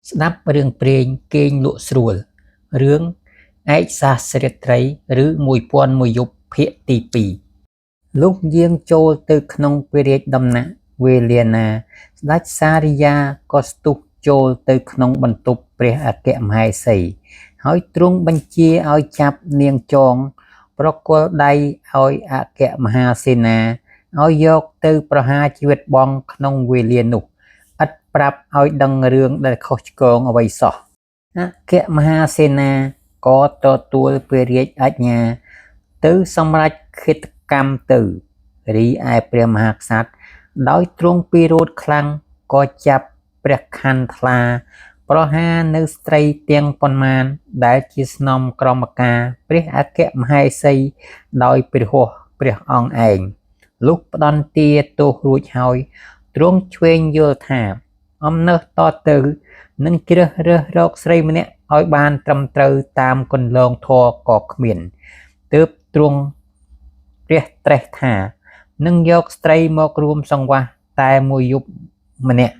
ស្ដាប់រឿងព្រេងគេងលក់ស្រួល រឿងឯកសាសរាត្រីឬ1001យប់ភាគទី2លុះយាងចូលទៅក្នុងព្រះរាជដំណាក់វេលាណា ស្ដេចសារិយាក៏ស្ទុះចូលទៅក្នុងបន្ទប់ព្រះអគ្គមហេសី ហើយទ្រង់បញ្ជាឲ្យចាប់នាងចង ប្រគល់ដៃឲ្យអគ្គមហាសេនាឲ្យយកទៅប្រហារជីវិតបង់ក្នុងវេលានោះឥតប្រាប់ឲ្យដឹងរឿងដែលខុសឆ្គងអ្វីសោះអគ្គមហាសេនាក៏ទទួលព្រះរាជអាជ្ញាទៅសម្រេចឃាតកម្មទៅ រីឯព្រះមហាក្សត្រដោយទ្រង់ពិរោធខ្លាំងក៏ចាប់ព្រះខ័នថ្លា ប្រហារនៅស្ត្រីទាំងប៉ុន្មានដែលជាស្នំក្រមការព្រះអគ្គមហេសីដោយព្រះហស្ថព្រះអង្គឯងលុះផ្ដន្ទាទោសរួចហើយទ្រង់ឆ្វេងយល់ថាអំណើសតទៅនឹងជ្រើសរើសរកស្រីម្នាក់ឲ្យបានត្រឹមត្រូវតាមគន្លងធម៌ក៏គ្មានទើបទ្រង់ព្រះត្រេះថានឹងយកស្ត្រីមករួមសង្វាសតែមួយយប់ម្នាក់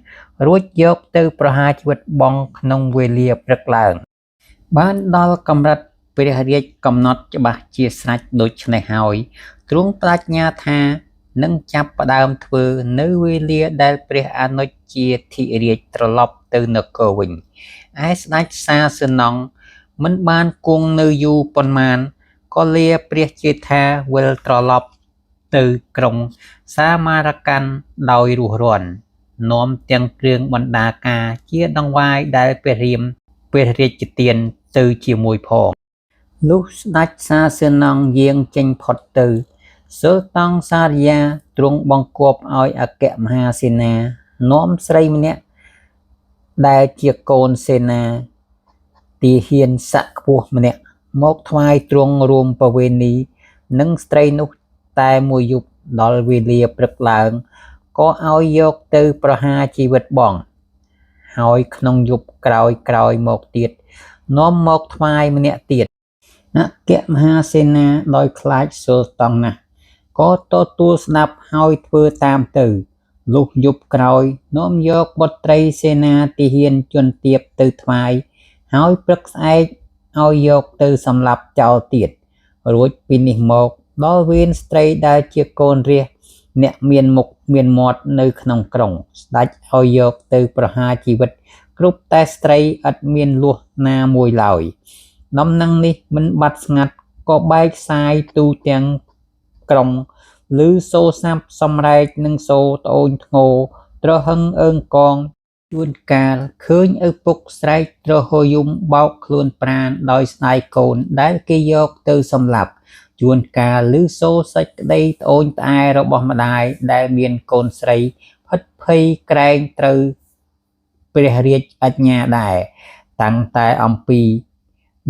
រួចយកទៅប្រហារជីវិតបង់ក្នុងវេលាព្រឹកឡើង បានដល់កម្រិតព្រះរាជកំណត់ច្បាស់ជាស្រេចដូច្នេះហើយ ទ្រង់ប្តេជ្ញាថានឹងចាប់ផ្ដើមធ្វើនៅវេលាដែលព្រះអនុជ្ជាធិរាជត្រឡប់ទៅនគរវិញ ឯស្ដេចសាសេនង្គមិនបានគង់នៅយូរប៉ុន្មានក៏លាព្រះជេដ្ឋាវិលត្រឡប់ទៅក្រុងសាមារកាន់ដោយរួសរាន់នាំទាំងគ្រឿងបណ្ដាការជាដង្វាយដែលព្រះរាមព្រះរាជទានទៅជាមួយផង លុះស្ដេចសាសេនង្គយាងចេញផុតទៅ សុលតង់សារិយាទ្រង់បង្គាប់ឲ្យអគ្គមហាសេនានាំស្រីម្នាក់ដែលជាកូនសេនាទាហានស័ក្តិខ្ពស់ម្នាក់មកថ្វាយទ្រង់រួមប្រវេណីនិងស្ត្រីនោះតែមួយយប់ដល់វេលាព្រឹកឡើងក៏ឲ្យយកទៅប្រហារជីវិតបង់ហើយក្នុងយប់ក្រោយៗមកទៀតនាំមកថ្វាយម្នាក់ទៀតអគ្គមហាសេនាដោយខ្លាចសុលតង់ណាស់ក៏ទទួលស្ដាប់ហើយធ្វើតាមទៅលុះយប់ក្រោយនាំយកបុត្រីសេនាទាហានជនទាបទៅថ្វាយហើយព្រឹកស្អែកឲ្យយកទៅសម្លាប់ចោលទៀតរួចពីនេះមកដល់វេនស្ត្រីដែលជាកូនរាស្ត្រអ្នកមានមុខមានមាត់នៅក្នុងក្រុងស្ដេចឲ្យយកទៅប្រហារជីវិតគ្រប់តែស្ត្រីឥតមានលោះណាមួយឡើយដំណឹងនេះមិនបាត់ស្ងាត់ក៏បែកសាយទូទាំងក្រុងឮសូរស័ព្ទសម្រែកនិងសូរត្អូញធ្ងោទ្រហឹងអើងកងជួនកាលឃើញឪពុកស្រែកទ្រហោយំបោកខ្លួនប្រាណដោយស្ដាយកូនដែលគេយកទៅសម្លាប់ជួនកាលឮសូរសេចក្តីត្អូញត្អែរបស់ម្ដាយដែលមានកូនស្រីភិតភ័យក្រែងត្រូវព្រះរាជអាជ្ញាដែរតាំងតែអំពី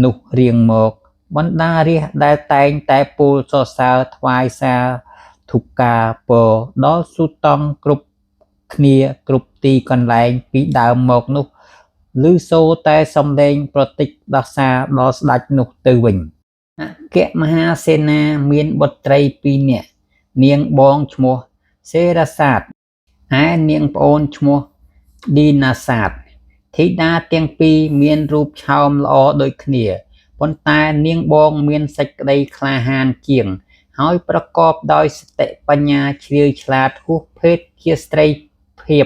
នោះរៀងមកបណ្ដារាស្ត្រដែលតែងតែពោលសរសើរថ្វាយសាធុការពរដល់សុតង់គ្រប់គ្នាគ្រប់ទីកន្លែងពីដើមមកនោះឮសូរតែសំឡេងប្រតិចដោះសារដល់ស្ដេចនោះទៅវិញអគ្គមហាសេនាមានបុត្រីពីរនាក់នាងបងឈ្មោះសេរសាទឯនាងប្អូនឈ្មោះឌីណាសាទធីតាទាំងពីរមានរូបឆោមល្អដូចគ្នាប៉ុន្តែនាងបងមានសេចក្តីក្លាហានជាងហើយប្រកបដោយសតិបញ្ញាជ្រាវឆ្លាតហួសភេទជាស្ត្រីភាព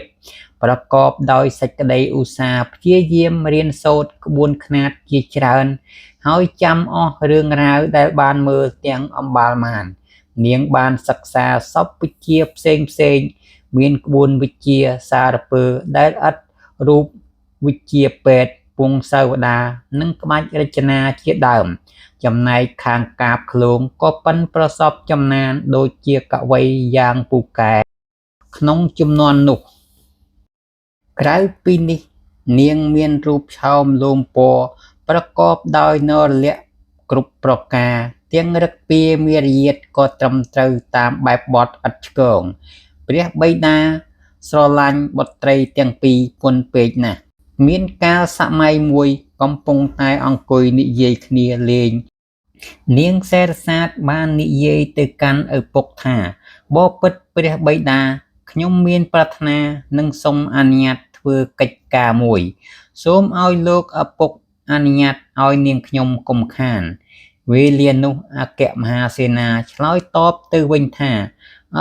ប្រកបដោយសេចក្តីឧស្សាហ៍ព្យាយាមរៀនសូត្រក្បួនខ្នាតជាច្រើនហើយចាំអស់រឿងរ៉ាវដែលបានមើលទាំងអំបាលមាននាងបានសិក្សាសព្វវិជ្ជាផ្សេងផ្សេងមានក្បួនវិជ្ជាសារពើដែលឥតរូបវិជ្ជាពេទ្យពង្សាវតានិងក្បាច់រចនាជាដើមចំណែកខាងកាបឃ្លោងក៏ប៉ិនប្រសប់ចំណានដូចជាកវីយ៉ាងពូកែក្នុងជំនាន់នោះក្រៅពីនេះនាងមានរូបឆោមលោមពណ៌ប្រកបដោយនរលក្ខណ៍គ្រប់ប្រការទាំងឫកពាមារយាទក៏ត្រឹមត្រូវតាមបែបបទឥតឆ្គងព្រះបិតាស្រឡាញ់បុត្រីទាំងពីរពន់ពេកណាស់មានកាលសម័យមួយកំពុងតែអង្គុយនិយាយគ្នាលេងនាងសេរសាទបាននិយាយទៅកាន់ឪពុកថាបពិតព្រះបិតាខ្ញុំមានប្រាថ្នានឹងសុំអនុញ្ញាតធ្វើ ធ្វើកិច្ចការមួយ សូមឲ្យលោកឪពុកអនុញ្ញាតឲ្យនាងខ្ញុំកុំខាន វេលានោះអគ្គមហាសេនាឆ្លើយតបទៅវិញថា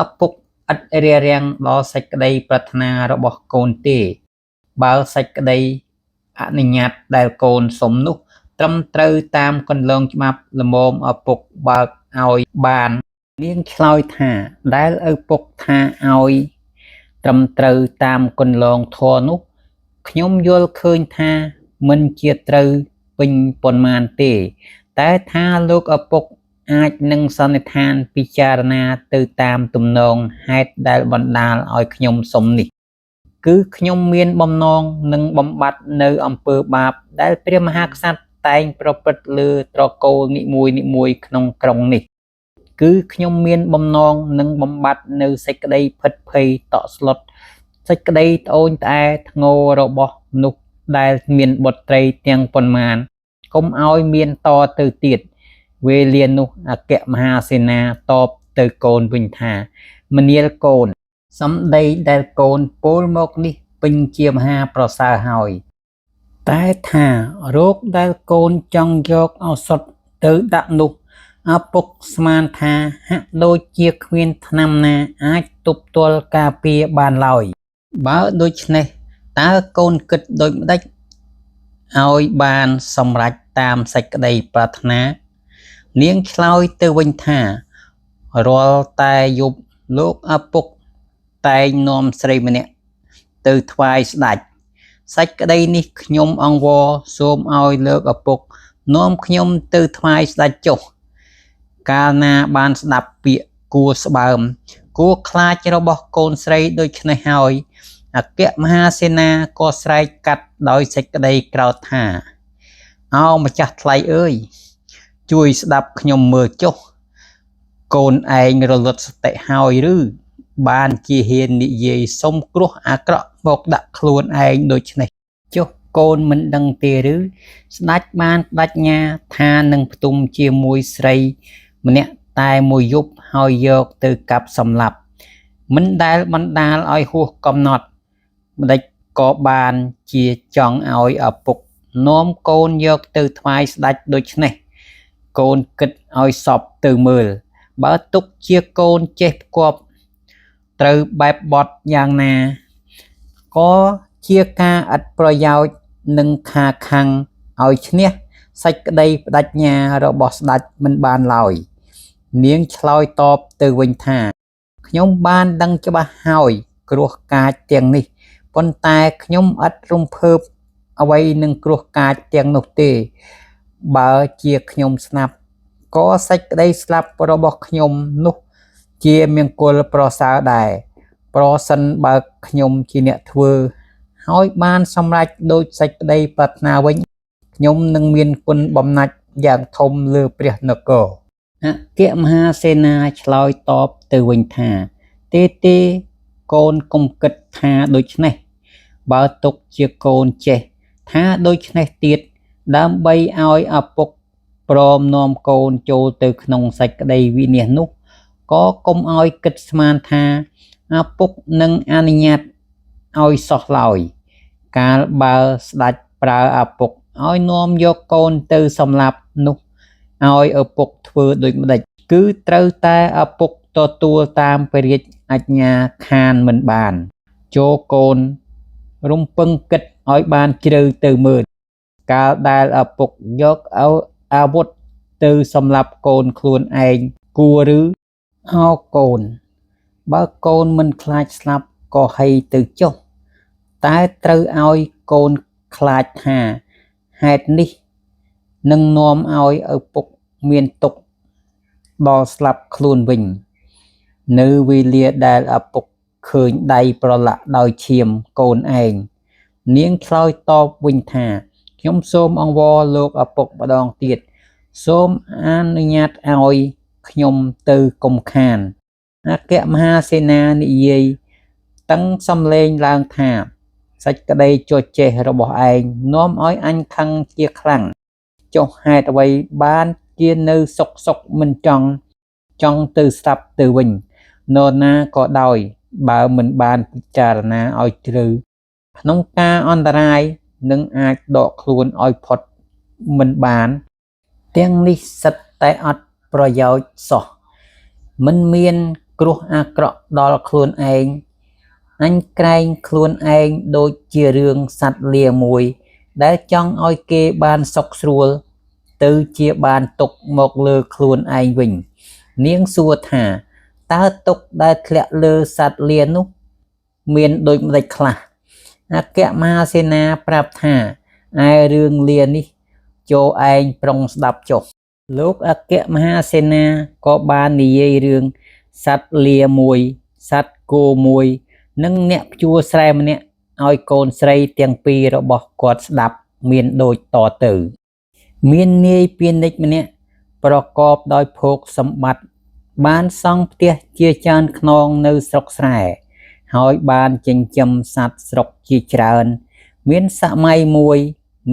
ឪពុកឥតរារាំងដល់សេចក្តីប្រាថ្នារបស់កូនទេ បើសេចក្តីអនុញ្ញាតដែលកូនសុំនោះត្រឹមត្រូវតាមគន្លងច្បាប់ល្មមឪពុកបើកឲ្យបាន នាងឆ្លើយថា ដែលឪពុកថាឲ្យត្រឹមត្រូវតាមគន្លងធម៌នោះ ខ្ញុំយល់ឃើញថាមិនជាត្រូវពេញប៉ុន្មានទេ តែថាលោកឪពុកអាចនឹងសន្និដ្ឋានពិចារណាទៅតាមទំនងហេតុដែលបណ្តាលឲ្យខ្ញុំសុំនេះ គឺខ្ញុំមានបំណងនឹងបំបត្តិនូវអំពើបាបដែលព្រះមហាក្សត្រតែងប្រព្រឹត្តលើត្រកូលនីមួយៗក្នុងក្រុងនេះ គឺខ្ញុំមានបំណងនឹងបំបត្តិនូវសេចក្តីភិតភ័យតក់ស្លុតសេចក្តីត្អូញត្អែរធ្ងោរបស់មនុស្សដែលមានបុត្រីទាំងប៉ុន្មាន កុំឲ្យមានតទៅទៀត វេលានោះអគ្គមហាសេនាតបទៅកូនវិញថា មនាលកូន សម្ដីដែលកូនពោលមកនេះពេញជាមហាប្រសើរហើយ តែថារោគដែលកូនចង់យកឱសថទៅដាក់នោះ ឪពុកស្មានថាហាក់ដូចជាគ្មានថ្នាំណាអាចទប់ទល់ការពារបានឡើយ បើដូច្នេះតើកូនគិតដូចម្តេចឲ្យបានសម្រេចតាមសេចក្តីប្រាថ្នា នាងឆ្លើយទៅវិញថា រាល់តែយប់លោកឪពុកតែងនាំស្រីម្នាក់ទៅថ្វាយស្តេច សេចក្តីនេះខ្ញុំអង្វរសូមឲ្យលោកឪពុកនាំខ្ញុំទៅថ្វាយស្តេចចុះ កាលណាបានស្តាប់ពាក្យគួរស្បើម គួរខ្លាចរបស់កូនស្រីដូច្នេះហើយ អគ្គមហាសេនាក៏ស្រែកកាត់ដោយសេចក្តីក្រោធថា ឱម្ចាស់ថ្លៃអើយ ជួយស្តាប់ខ្ញុំមើលចុះ កូនឯងរលត់សតិហើយឬ បានជាហ៊ាននិយាយសុំគ្រោះអាក្រក់មកដាក់ខ្លួនឯងដូច្នេះ ចុះកូនមិនដឹងទេឬ ស្តេចបានប្តេជ្ញាថានឹងផ្ទំជាមួយស្រីម្នាក់តែមួយយប់ហើយយកទៅកាប់សម្លាប់ មិនដែលបណ្តាលឲ្យហួសកំណត់ ម្តេចក៏បានជាចង់ឲ្យឪពុកនាំកូនយកទៅថ្វាយស្តេចដូច្នេះ កូនគិតឲ្យសព្វទៅមើល បើទុកជាកូនចេះផ្គាប់ត្រូវបែបបទយ៉ាងណា ក៏ជាការឥតប្រយោជន៍និងខាខាំងឲ្យឈ្នះសេចក្តីប្តេជ្ញារបស់ស្តេចមិនបានឡើយ នាងឆ្លើយតបទៅវិញថា ខ្ញុំបានដឹងច្បាស់ហើយគ្រោះកាចទាំងនេះ ប៉ុន្តែខ្ញុំឥតរំភើបអ្វីនឹងគ្រោះកាចទាំងនោះទេ បើជាខ្ញុំស្លាប់ ក៏សេចក្តីស្លាប់របស់ខ្ញុំនោះជាមង្គលប្រសើរដែរ ប្រសិនបើខ្ញុំជាអ្នកធ្វើ ហើយបានសម្រេចដូចសេចក្តីប្រាថ្នាវិញ ខ្ញុំនឹងមានគុណបំណាច់យ៉ាងធំលើព្រះនគរ អគ្គមហាសេនាឆ្លើយតបទៅវិញថា ទេទេកូនកុំគិតថាដូច្នេះ បើទុកជាកូនចេះថាដូច្នេះទៀត ដើម្បីឲ្យឪពុកព្រមនាំកូនចូលទៅក្នុងសេចក្តីវិនាសនោះ ក៏កុំឲ្យគិតស្មានថាឪពុកនឹងអនុញ្ញាតឲ្យសោះឡើយ កាលបើស្តេចប្រើឪពុកឲ្យនាំយកកូនទៅសម្លាប់នោះឲ្យឪពុកធ្វើដូចម្តេច គឺត្រូវតែឪពុកទទួលតាមព្រះរាជអាជ្ញាខានមិនបាន ចូរកូនរំពឹងគិតឲ្យបានជ្រៅទៅមើល កាលដែលឪពុកយកអាវុធទៅសម្លាប់កូនខ្លួនឯងគួរឬ ឱកូន បើកូនមិនខ្លាចស្លាប់ក៏ហីទៅចុះ តែត្រូវឲ្យកូនខ្លាចថាហេតុនេះនឹងនាំឲ្យឪពុកមានទុក្ខដល់ស្លាប់ខ្លួនវិញ នៅវេលាដែលឪពុកឃើញដៃប្រឡាក់ដោយឈាមកូនឯង នាងឆ្លើយតបវិញថា ខ្ញុំសូមអង្វរលោកឪពុកម្តងទៀត សូមអនុញ្ញាតឲ្យខ្ញុំទៅកុំខាន អគ្គមហាសេនានិយាយតឹងសំឡេងឡើងថា សេចក្តីចចេសរបស់ឯងនាំឲ្យអញខឹងជាខ្លាំង ចុះហេតុអ្វីបានជានៅសុខៗមិនចង់ ចង់ទៅស្លាប់ទៅវិញ នរណាក៏ដោយ បើមិនបានពិចារណាឲ្យជ្រៅ ក្នុងការអន្តរាយនឹងអាចដកខ្លួនឲ្យផុតមិនបាន ទាំងនេះសិតតែអត់ប្រយោជន៍សោះ មិនមានគ្រោះអាក្រក់ដល់ខ្លួនឯង អញក្រែងខ្លួនឯងដូចជារឿងសត្វលាមួយ ដែលចង់ឲ្យគេបានសុខស្រួល ទៅជាបានទុក្ខមកលើខ្លួនឯងវិញ នាងសួរថា តើទុក្ខដែលធ្លាក់លើសត្វលានោះមានដូចម្តេចខ្លះ អគ្គមហាសេនាប្រាប់ថា ឯរឿងលានេះ ចូរឯងប្រុងស្តាប់ចុះ លោកអគ្គមហាសេនាក៏បាននិយាយរឿងសត្វលាមួយ សត្វគោមួយ និងអ្នកភ្ជួរស្រែម្នាក់ឲ្យកូនស្រីទាំងពីររបស់គាត់ស្តាប់មានដូចតទៅ មាននាយពាណិជ្ជម្នាក់ប្រកបដោយភោគសម្បត្តិបានសង់ផ្ទះជាច្រើនខ្នងនៅស្រុកស្រែ ហើយបានចិញ្ចឹមសត្វស្រុកជាច្រើន មានសម័យមួយ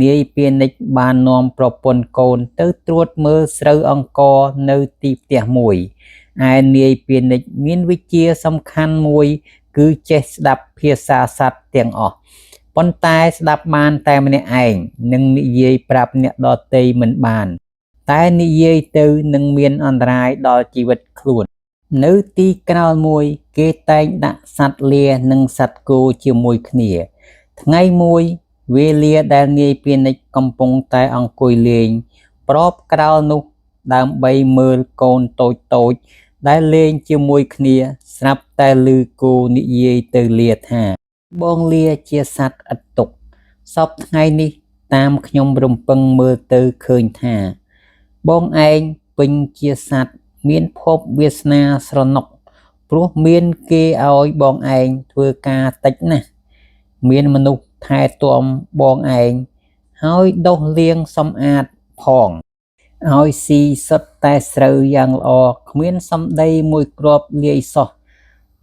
នាយពាណិជ្ជបាននាំប្រពន្ធកូនទៅត្រួតមើលស្រូវអង្ករនៅទីផ្ទះមួយ ឯនាយពាណិជ្ជមានវិជ្ជាសំខាន់មួយគឺចេះស្តាប់ភាសាសត្វទាំងអស់ ប៉ុន្តែស្តាប់បានតែម្នាក់ឯង និងនិយាយប្រាប់អ្នកដទៃមិនបាន តែនិយាយទៅនឹងមានអន្តរាយដល់ជីវិតខ្លួន នៅទីក្រោលមួយ គេតែងដាក់សត្វលានិងសត្វគោជាមួយគ្នា ថ្ងៃមួយ វេលាដែលនាយពាណិជ្ជកំពុងតែអង្គុយលេង ប្របក្រោលនោះដើម្បីមើលកូនតូចៗដែលលេងជាមួយគ្នា ស្រាប់តែឮគោនិយាយទៅលាថា បងលាជាសត្វឥតទុក្ខ សព្វថ្ងៃនេះតាមខ្ញុំរំពឹងមើលទៅឃើញថា បងឯងពេញជាសត្វមានភពវាសនាស្រណុក ព្រោះមានគេឲ្យបងឯងធ្វើការតិចណាស់ មានមនុស្សថែទាំបងឯង ហើយដុសលាងសម្អាតផង ឲ្យស៊ីសុទ្ធតែស្រូវយ៉ាងល្អគ្មានសំដីមួយគ្រាប់លាយសោះ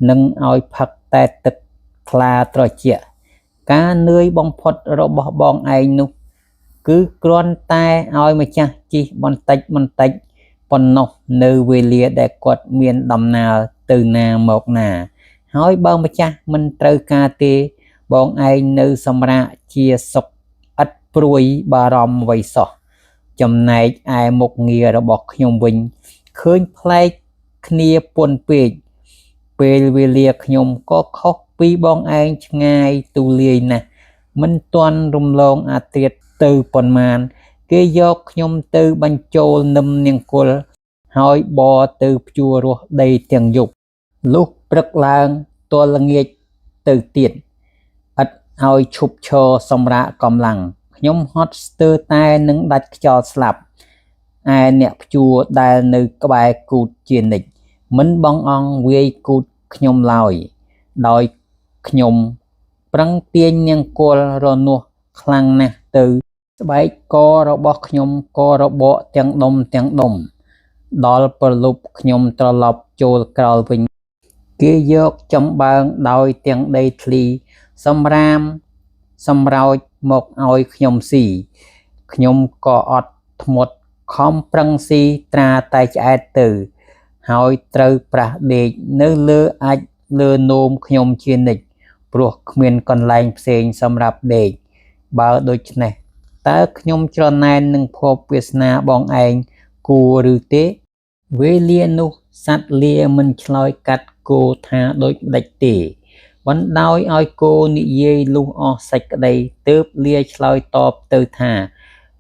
និងឲ្យផឹកតែទឹកថ្លាត្រជាក់ ការនឿយបំផុតរបស់បងឯងនោះ គឺគ្រាន់តែឲ្យម្ចាស់ជិះបន្តិចបន្តិចប៉ុណ្ណោះនៅវេលាដែលគាត់មានដំណើរទៅណាមកណា ហើយបើម្ចាស់មិនត្រូវការទេ បងឯងនៅសម្រាកជាសុខឥតព្រួយបារម្ភអ្វីសោះ ចំណែកឯមុខងាររបស់ខ្ញុំវិញ ឃើញប្លែកគ្នាពន់ពេក ពេលវេលាខ្ញុំក៏ខុសពីបងឯងឆ្ងាយទូលាយណាស់ មិនទាន់រំលងអាធ្រាត្រទៅប៉ុន្មាន គេយកខ្ញុំទៅបញ្ចូលនឹមនង្គ័ល ហើយបរទៅភ្ជួររាស់ដីទាំងយប់ លុះព្រឹកឡើងទាល់ល្ងាចទៅទៀត ឥតឲ្យឈប់ឈរសម្រាកកម្លាំង ខ្ញុំហត់ស្ទើរតែនឹងដាច់ខ្យល់ស្លាប់ ឯអ្នកភ្ជួរដែលនៅក្បែរគូទជានិច្ច មិនបង្អង់វាយគូទខ្ញុំឡើយ ដោយខ្ញុំប្រឹងទាញនង្គ័លរនាស់ខ្លាំងណាស់ទៅ ស្បែកករបស់ខ្ញុំក៏របកទាំងដុំទាំងដុំ ដល់ព្រលប់ខ្ញុំត្រឡប់ចូលក្រោលវិញ គេយកចំបើងដោយទាំងដីធ្លី សម្រាមសម្រោចមកឲ្យខ្ញុំស៊ី ខ្ញុំក៏អត់ធ្មត់ខំប្រឹងស៊ីត្រាតែឆ្អែតទៅ ហើយត្រូវប្រាស់ដេកនៅលើអាចម៍លើនោមខ្ញុំជានិច្ច ព្រោះគ្មានកន្លែងផ្សេងសម្រាប់ដេក បើដូច្នេះ តើខ្ញុំច្រណែននឹងភ័ព្វវាសនាបងឯងគួរឬទេ? វេលានោះសត្វលាមិនឆ្លើយកាត់គោថាដូចម្តេចទេ បណ្តោយឲ្យគោនិយាយលុះអស់សេចក្តីទើបលាឆ្លើយតបទៅថា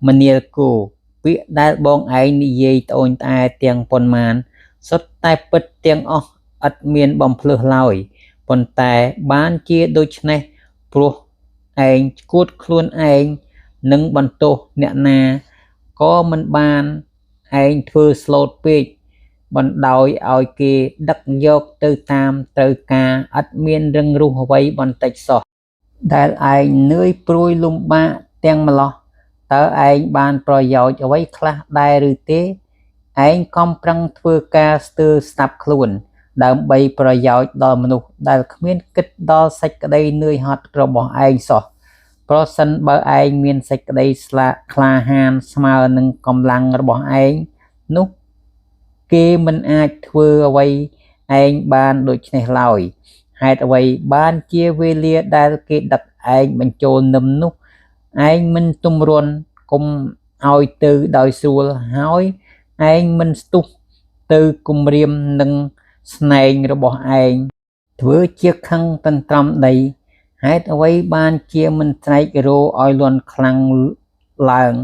មនាលគោ ពាក្យដែលបងឯងនិយាយត្អូញត្អែរទាំងប៉ុន្មាន សុទ្ធតែពិតទាំងអស់ឥតមានបំផ្លើសឡើយ ប៉ុន្តែបានជាដូច្នេះព្រោះឯងឆ្កួតខ្លួនឯង នឹងបន្ទោសអ្នកណាក៏មិនបានឯងធ្វើស្លូតពេក បណ្តោយឲ្យគេដឹកយកទៅតាមត្រូវការឥតមានរឹងរូសអ្វីបន្តិចសោះ ដែលឯងនឿយព្រួយលំបាកទាំងម្ល៉ោះ តើឯងបានប្រយោជន៍អ្វីខ្លះដែរឬទេ ឯងខំប្រឹងធ្វើការស្ទើរស្លាប់ខ្លួន ដើម្បីប្រយោជន៍ដល់មនុស្សដែលគ្មានគិតដល់សេចក្តីនឿយហត់របស់ឯងសោះ ប្រសិនបើឯងមានសេចក្តីស្លាក្លាហានស្មើនឹងកម្លាំងរបស់ឯង នោះគេមិនអាចធ្វើអ្វីឯងបានដូច្នេះឡើយ ហេតុអ្វីបានជាវេលាដែលគេដឹក ឯងបញ្ចូលនឹមនោះឯងមិនទម្រាន់កុំឲ្យទៅដោយស្រួលហើយឯងមិនស្ទុះទៅគំរាមនឹងស្នែងរបស់ឯងធ្វើជាខឹងតន្ទ្រាំដីហេតុអ្វីបានជាមិនស្រែករោឲ្យលាន់ខ្លាំងឡើង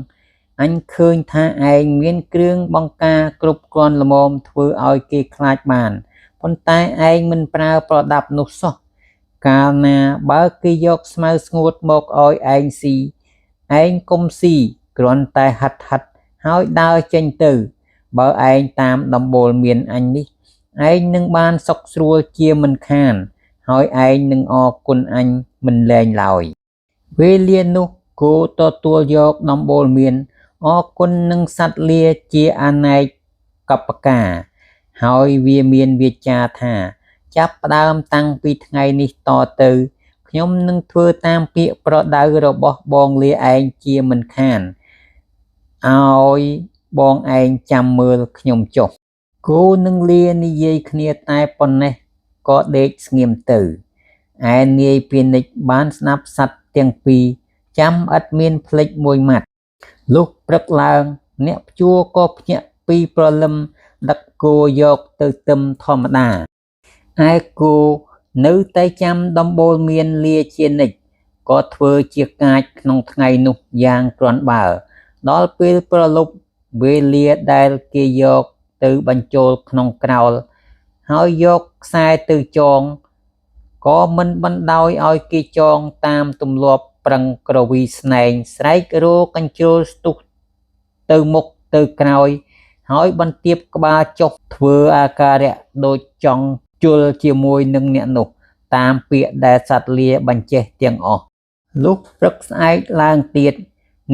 អញឃើញថាឯងមានគ្រឿងបង្ការគ្រប់គ្រាន់ល្មមធ្វើឲ្យគេខ្លាចបានប៉ុន្តែឯងមិនប្រើប្រដាប់នោះសោះកាលណាបើគេយកស្មៅស្ងួតមកឲ្យឯងស៊ីឯងកុំស៊ីគ្រាន់តែហិតហិតហើយដើរចេញទៅបើឯងតាមដំបូលមានអញនេះឯងនឹងបានសុខស្រួលជាមិនខានហើយឯងនឹងអរគុណអញមិនលែងឡើយវេលានោះគោទទួលយកដំបូលមានអរគុណនឹងសត្វលាជាអនេកកបការហើយវាមានវាចាថាចាប់ផ្ដើមតាំងពីថ្ងៃនេះតទៅខ្ញុំនឹងធ្វើតាមពាក្យប្រដៅរបស់បងលាឯងជាមិនខានឲ្យបងឯងចាំមើលខ្ញុំចុះគោនឹងលានិយាយគ្នាតែប៉ុណ្ណេះក៏ដេកស្ងៀមទៅឯនាយពាណិជ្ជបានស្ដាប់សត្វទាំងពីរចាំឥតមានភ្លេចមួយម៉ាត់លុះព្រឹកឡើងអ្នកភ្ជួរក៏ភ្ញាក់ពីព្រលឹមដឹកគោយកទៅទឹមធម្មតាឯគោនៅតែចាំដំបូលមានលាជានិច្ចក៏ធ្វើជាកាចក្នុងថ្ងៃនោះយ៉ាងគ្រាន់បើដល់ពេលព្រលប់វេលាដែលគេយកទៅបញ្ចូលក្នុងក្រោលហើយយកខ្សែទៅចងក៏មិនបណ្ដោយឲ្យគេចងតាមទម្លាប់ប្រឹងក្រវីស្នែងស្រែករោកញ្ជ្រោលស្ទុះទៅមុខទៅក្រោយហើយបន្ទាបក្បាលចុះធ្វើអាការៈដូចចង់ជល់ជាមួយនឹងអ្នកនោះតាមពាក្យដែលសត្វលាបញ្ចេះទាំងអស់លុះព្រឹកស្អែកឡើងទៀត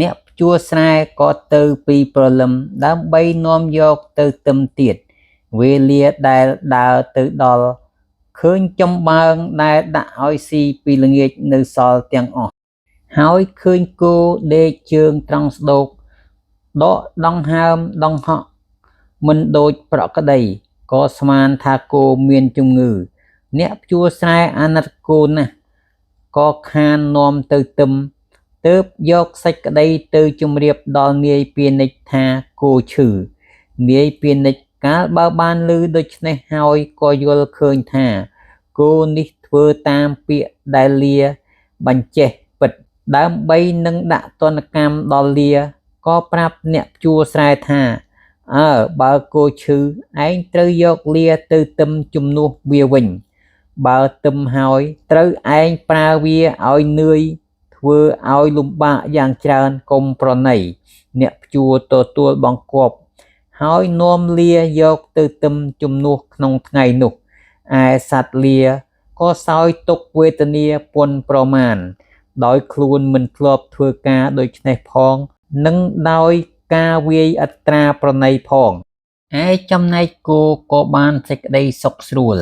អ្នកភ្ជួរស្រែក៏ទៅពីព្រលឹមដើម្បីនាំយកទៅទឹមទៀតវេលាដែលដើរទៅដល់ឃើញចំបើងដែលដាក់ឲ្យស៊ីពីល្ងាចនៅសល់ទាំងអស់ហើយឃើញគោដេកជើងត្រង់ស្ដោកដកដង្ហើមដង្ហក់មិនដូចប្រក្តីក៏ស្មានថាគោមានជំងឺអ្នកភ្ជួរស្រែអាណិតគោណាស់ក៏ខាននាំទៅទឹមទើបយកសេចក្តីទៅជម្រាបដល់នាយពាណិជ្ជថាគោឈឺនាយពាណិជ្ជកាលបើបានឮដូច្នេះហើយក៏យល់ឃើញថាគោនេះធ្វើតាមពាក្យដែលលាបញ្ចេះពិតដើម្បីនឹងដាក់ទណ្ឌកម្មដល់លាក៏ប្រាប់អ្នកភ្ជួរស្រែថាអើបើគោឈឺឯងត្រូវយកលាទៅទឹមជំនួសវាវិញបើទឹមហើយត្រូវឯងប្រើវាឲ្យនឿយធ្វើឲ្យលំបាកយ៉ាងច្រើនកុំប្រណីអ្នកភ្ជួរទទួលបង្គាប់ហើយនាំលាយកទៅទឹមជំនួសក្នុងថ្ងៃនោះឯសត្វលាក៏សោយទុក្ខវេទនាពន់ប្រមាណដោយខ្លួនមិនធ្លាប់ធ្វើការដូច្នេះផងនិងដោយការវាយអត្រាប្រណីផងឯចំណែកគោក៏បានសេចក្តីសុខស្រួល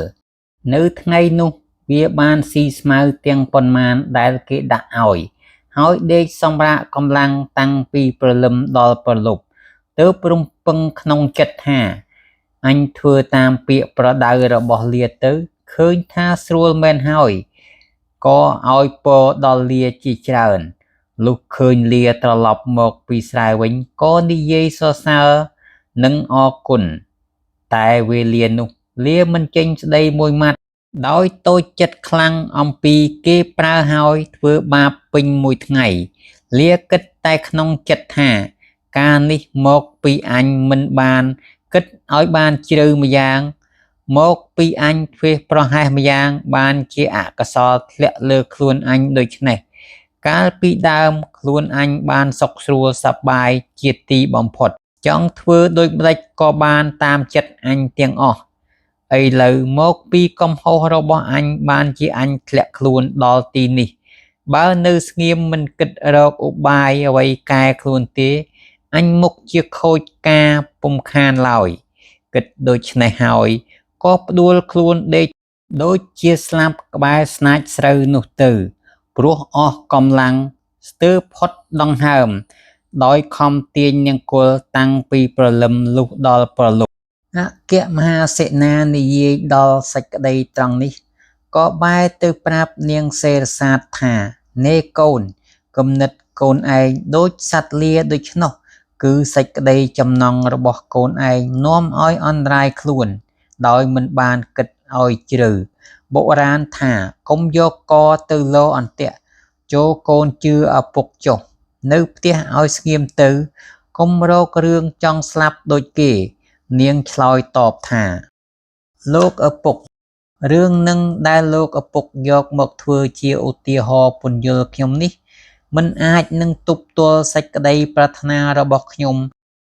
នៅថ្ងៃនោះវាបានស៊ីស្មៅទាំងប៉ុន្មានដែលគេដាក់ឲ្យហើយដេកសម្រាកកម្លាំងតាំងពីព្រលឹមដល់ព្រលប់ទើបរំពឹងក្នុងចិត្តថាអញធ្វើតាមពាក្យប្រដៅរបស់លាទៅឃើញថាស្រួលមែនហើយក៏ឲ្យពរដល់លាជាច្រើនលុះឃើញលាត្រឡប់មកពីស្រែវិញក៏និយាយសរសើរនិងអរគុណតែវេលានោះលាមិនចេញស្ដីមួយម៉ាត់ដោយតូចចិត្តខ្លាំងអំពីគេប្រើហើយធ្វើបាបពេញមួយថ្ងៃលាគិតតែក្នុងចិត្តថាការនេះមកពីអញមិនបានគិតឲ្យបានជ្រៅម្យ៉ាងមកពីអញធ្វេសប្រហែសម្យ៉ាងបានជាអកុសលធ្លាក់លើខ្លួនអញដូច្នេះកាលពីដើមខ្លួនអញបានសុខស្រួលសប្បាយជាទីបំផុតចង់ធ្វើដូចម្តេចក៏បានតាមចិត្តអញទាំងអស់ឥឡូវមកពីកំហុសរបស់អញបានជាអញធ្លាក់ខ្លួនដល់ទីនេះបើនៅស្ងៀមមិនគិតរកឧបាយអ្វីកែខ្លួនទេអញមុខជាខូចការពុំខានឡើយគិតដូច្នេះហើយក៏ផ្ដួលខ្លួនដេកដូចជាស្លាប់ក្បែរស្នាចស្រូវនោះទៅព្រោះអស់កម្លាំងស្ទើរផុតដង្ហើមដោយខំទាញនង្គ័លតាំងពីព្រលឹមលុះដល់ព្រលប់អគ្គមហាសេនានិយាយដល់សេចក្តីត្រង់នេះក៏បែរទៅប្រាប់នាងសេរសាទថា "នែកូន គំនិតកូនឯងដូចសត្វលាដូច្នោះ គឺសេចក្តីចំណង់របស់កូនឯងនាំឲ្យអន្តរាយខ្លួន ដោយមិនបានគិតឲ្យជ្រៅ បុរាណថាកុំយកកទៅលអន្ទាក់ ចូរកូនជឿឪពុកចុះ នៅផ្ទះឲ្យស្ងៀមទៅ កុំរករឿងចង់ស្លាប់ដូចគេ នាងឆ្លើយតបថា លោកឪពុក រឿងហ្នឹងដែលលោកឪពុកយកមកធ្វើជាឧទាហរណ៍ពន្យល់ខ្ញុំនេះ មិនអាចនឹងទប់ទល់សេចក្តីប្រាថ្នារបស់ខ្ញុំ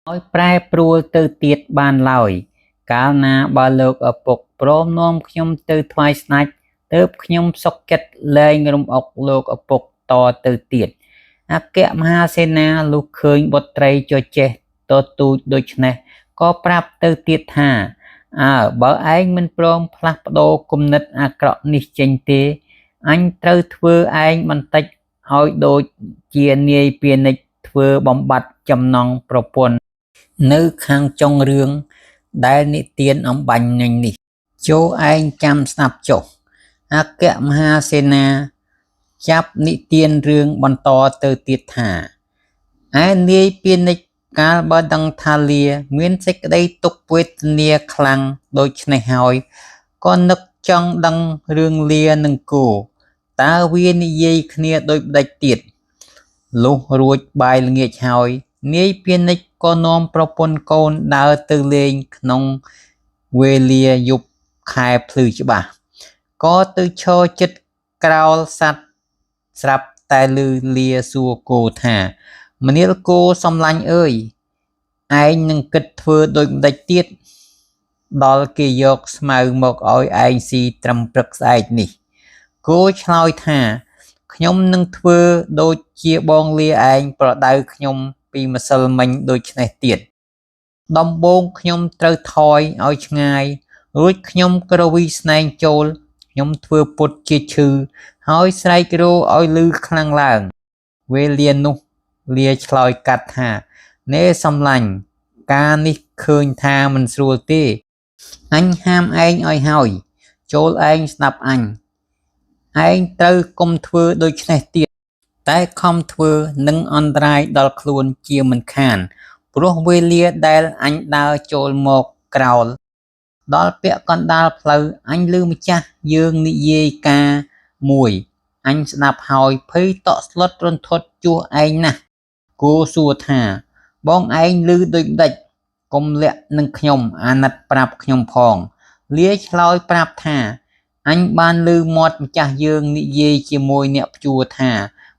ឲ្យប្រែប្រួលទៅទៀតបានឡើយ កាលណាបើលោកឪពុកព្រមនាំខ្ញុំទៅថ្វាយស្តេច ទើបខ្ញុំសុខចិត្តលែងរំអុកលោកឪពុកតទៅទៀត អគ្គមហាសេនាលុះឃើញបុត្រីចចេសទទូចដូច្នេះ ក៏ប្រាប់ទៅទៀតថា អើបើឯងមិនព្រមផ្លាស់ប្ដូរគំនិតអាក្រក់នេះចេញទេ អញត្រូវធ្វើឯងបន្តិចឲ្យដូចជានាយពាណិជ្ជធ្វើបំបត្តិចំណង់ប្រពន្ធនៅខាងចុងរឿងដែលនិទានអម្បាញ់មិញនេះ ចូរឯងចាំស្តាប់ចុះ អគ្គមហាសេនាចាប់និទានរឿងបន្តទៅទៀតថា ឯនាយពាណិជ្ជកាលបើដឹងថាលាមានសេចក្តីទុក្ខវេទនាខ្លាំងដូច្នេះហើយ ក៏នឹកចង់ដឹងរឿងលានិងគោ តើវានិយាយគ្នាដូចម្តេចទៀត លុះរួចបាយល្ងាចហើយ នាយពាណិជ្ជក៏នាំប្រពន្ធកូនដើរទៅលេងក្នុងវេលាយប់ខែភ្លឺច្បាស់ ក៏ទៅឈរជិតក្រោលសត្វស្រាប់តែឮលាសួរគោថា មនាលគោសំឡាញ់អើយ ឯងនឹងគិតធ្វើដូចម្តេចទៀត ដល់គេយកស្មៅមកឲ្យឯងស៊ីត្រឹមព្រឹកស្អែកនេះ គោឆ្លើយថា ខ្ញុំនឹងធ្វើដូចជាបងលាឯងប្រដៅខ្ញុំពីម្សិលមិញដូច្នេះទៀត ដំបូងខ្ញុំត្រូវថយឲ្យឆ្ងាយ រួចខ្ញុំគ្រវីស្នែងចូល ខ្ញុំធ្វើពុតជាឈឺ ហើយស្រែករោទ៍ឲ្យឮខ្លាំងឡើង វេលានោះលាឆ្លើយកាត់ថា នែសំឡាញ់ ការនេះឃើញថាមិនស្រួលទេ អញហាមឯងឲ្យហើយ ចូរឯងស្តាប់អញ ឯងត្រូវកុំធ្វើដូច្នេះទៀត តែខំធ្វើនឹងអន្តរាយដល់ខ្លួនជាមិនខាន ព្រោះវេលាដែលអញដើរចូលមកក្រោល ដល់ពាក់កណ្តាលផ្លូវអញឮម្ចាស់យើងនិយាយការមួយ អញស្តាប់ហើយភ័យតក់ស្លុតរន្ធត់ជួសឯងណាស់ គោសួរថា បងឯងឮដូចម្តេច កុំលាក់នឹងខ្ញុំអាណិតប្រាប់ខ្ញុំផង លាឆ្លើយប្រាប់ថា អញបានឮមាត់ម្ចាស់យើងនិយាយជាមួយអ្នកភ្ជួរថា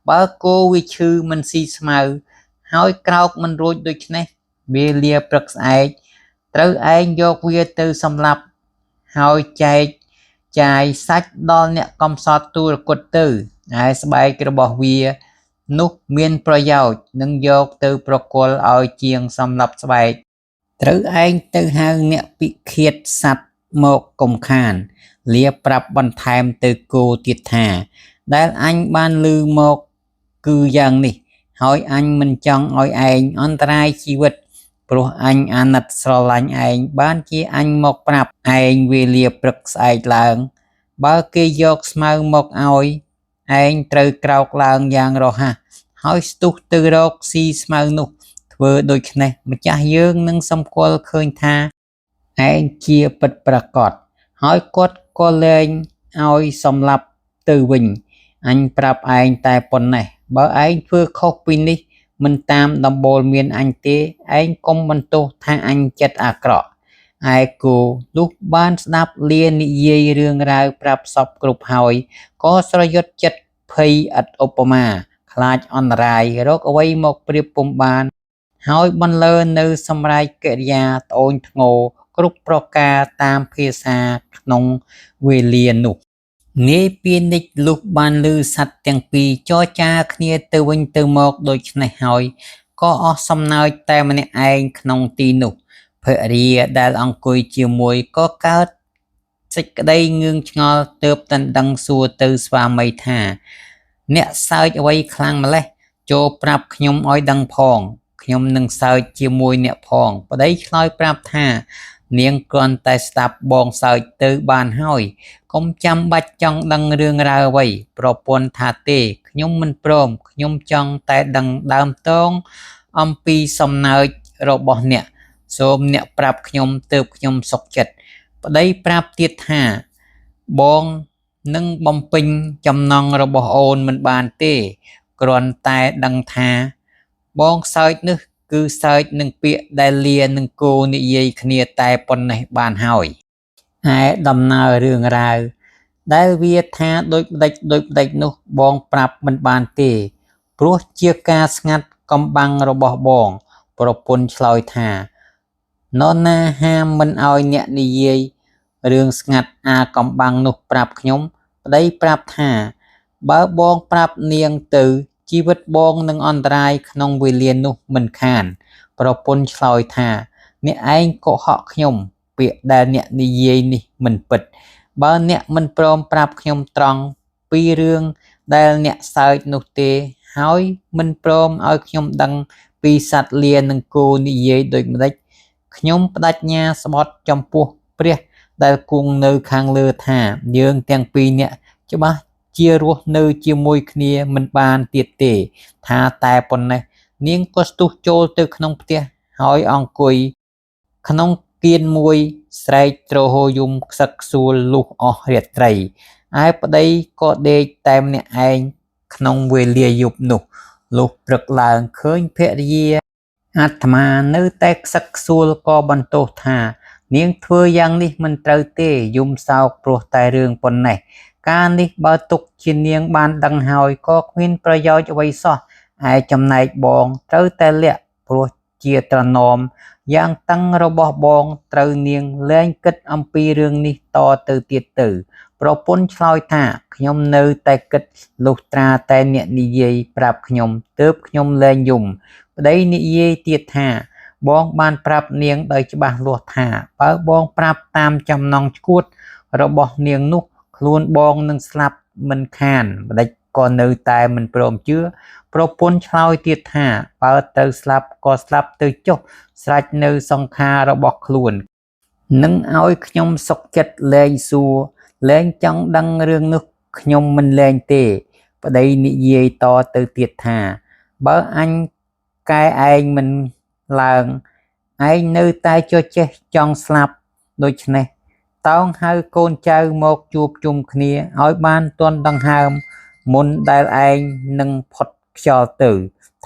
បើគោវាឈឺមិនស៊ីស្មៅ ហើយក្រោកមិនរួចដូច្នេះ វេលាព្រឹកស្អែក ត្រូវឯងយកវាទៅសម្លាប់ហើយចែកចាយសាច់ដល់អ្នកកំសត់ទុគ៌តទៅ ឯស្បែករបស់វានោះមានប្រយោជន៍នឹងយកទៅប្រគល់ឲ្យជាងសម្លាប់ស្បែក ត្រូវឯងទៅហៅអ្នកពិឃាតសត្វមកកុំខាន លាប្រាប់បន្ថែមទៅគោទៀតថា ដែលអញបានឮមកគឺយ៉ាងនេះ ហើយអញមិនចង់ឲ្យឯងអន្តរាយជីវិត ព្រោះអញអាណិតស្រឡាញ់ឯងបានជាអញមកប្រាប់ឯងវេលាព្រឹកស្អែកឡើង បើគេយកស្មៅមកឲ្យ ឯងត្រូវក្រោកឡើងយ៉ាងរហ័ស ហើយស្ទុះទៅរកស៊ីស្មៅនោះ ធ្វើដូច្នេះម្ចាស់យើងនឹងសម្គាល់ឃើញថាឯងជាពិតប្រាកដ ហើយគាត់ក៏លែងឲ្យសម្លាប់ទៅវិញ អញប្រាប់ឯងតែប៉ុណ្ណេះ បើឯងធ្វើខុសពីនេះមិនតាមដំបូន្មានអញទេ ឯងកុំបន្ទោសថាអញចិត្តអាក្រក់ ឯគោលុះបានស្តាប់លានិយាយរឿងរ៉ាវប្រាប់សព្វគ្រប់ហើយ ក៏ស្រយុតចិត្តភ័យឥតឧបមា ខ្លាចអន្តរាយរកអ្វីមកប្រៀបពុំបាន ហើយបន្លឺនៅសម្រែកកិរិយាត្អូញត្ងោគ្រប់ប្រការតាមភាសាក្នុងវេលានោះ នាយពាណិជ្ជលុះបានឮសត្វទាំងពីរចរចាគ្នាទៅវិញទៅមកដូច្នេះហើយ ក៏អស់សំណើចតែម្នាក់ឯងក្នុងទីនោះ ភរិយាដែលអង្គុយជាមួយក៏កើតសេចក្តីងឿងឆ្ងល់ទើបដណ្ដឹងសួរទៅស្វាមីថា អ្នកសើចអ្វីខ្លាំងម្ល៉េះ ចូរប្រាប់ខ្ញុំឲ្យដឹងផង ខ្ញុំនឹងសើចជាមួយអ្នកផង ប្តីឆ្លើយប្រាប់ថា នាងគ្រាន់តែស្តាប់បងសើចទៅបានហើយ កុំចាំបាច់ចង់ដឹងរឿងរ៉ាវអ្វី ប្រពន្ធថាទេ ខ្ញុំមិនព្រមខ្ញុំចង់តែដឹងដើមទងអំពីសំណើចរបស់អ្នកសូមអ្នកប្រាប់ខ្ញុំទើបខ្ញុំសុខចិត្តប្តីប្រាប់ទៀតថាបងនឹងបំពេញចំណង់របស់អូនមិនបានទេគ្រាន់តែដឹងថាបងសើចនេះគឺសើចនឹងពាក្យដែលលានឹងគោនិយាយគ្នាតែប៉ុណ្ណេះបានហើយឯដំណើររឿងរ៉ាវដែលវាថាដូចម្ដេចដូចម្ដេចនោះបងប្រាប់មិនបានទេព្រោះជាការស្ងាត់កំបាំងរបស់បងប្រពន្ធឆ្លើយថានរណាហាមមិនឲ្យអ្នកនិយាយរឿងស្ងាត់អាកំបាំងនោះប្រាប់ខ្ញុំប្តីប្រាប់ថាបើបងប្រាប់នាងទៅជីវិតបងនឹងអន្តរាយក្នុងវេលានោះមិនខានប្រពន្ធឆ្លើយថាអ្នកឯងកុហកខ្ញុំពាក្យដែលអ្នកនិយាយនេះមិនពិតបើអ្នកមិនព្រមប្រាប់ខ្ញុំត្រង់ពីរឿងដែលអ្នកសើចនោះទេហើយមិនព្រមឲ្យខ្ញុំដឹងពីសត្វលានឹងគោនិយាយដូចម្ដេចខ្ញុំប្តេជ្ញាស្បថចំពោះព្រះដែលគង់នៅខាងលើថាយើងទាំងពីរនាក់ច្បាស់ជារស់នៅជាមួយគ្នាមិនបានទៀតទេថាតែប៉ុណ្ណេះនាងក៏ស្ទុះចូលទៅក្នុងផ្ទះហើយអង្គុយក្នុងកៀនមួយស្រែកទ្រហោយំខ្សឹកខ្សួលលុះអស់រាត្រីឯប្តីក៏ដេកតែម្នាក់ឯងក្នុងវេលាយប់នោះលុះព្រឹកឡើងឃើញភរិយាអាត្មានៅតែខ្សឹកខ្សួលក៏បន្ទោសថានាងធ្វើយ៉ាងនេះមិនត្រូវទេយំសោកព្រោះតែរឿងប៉ុណ្ណេះការនេះបើទុកជានាងបានដឹងហើយក៏គ្មានប្រយោជន៍អ្វីសោះឯចំណែកបងត្រូវតែលាក់ព្រោះជាត្រណមយ៉ាងតឹងរបស់បងត្រូវនាងលែងគិតអំពីរឿងនេះតទៅទៀតទៅប្រពន្ធឆ្លើយថាខ្ញុំនៅតែគិតលុះត្រាតែអ្នកនិយាយប្រាប់ខ្ញុំទើបខ្ញុំលែងយំប្តីនិយាយទៀតថាបងបានប្រាប់នាងដោយច្បាស់លាស់ថាបើបងប្រាប់តាមចំណងឆ្កួតរបស់នាងនោះខ្លួនបងនឹងស្លាប់មិនខានម្ដេចក៏នៅតែមិនព្រមជឿប្រពន្ធឆ្លើយទៀតថាបើត្រូវស្លាប់ក៏ស្លាប់ទៅចុះស្រេចនៅសង្ខាររបស់ខ្លួននឹងឲ្យខ្ញុំសុខចិត្តលែងសួរលែងចង់ដឹងរឿងនោះខ្ញុំមិនលែងទេប្តីនិយាយតទៅទៀតថាបើអញកែឯងមិនឡើងឯងនៅតែចចេះចង់ស្លាប់ដូច្នេះតោងហៅកូនចៅមកជួបជុំគ្នាឲ្យបានទាន់ដង្ហើមមុនដែលឯងនឹងផុតខ្យល់ទៅ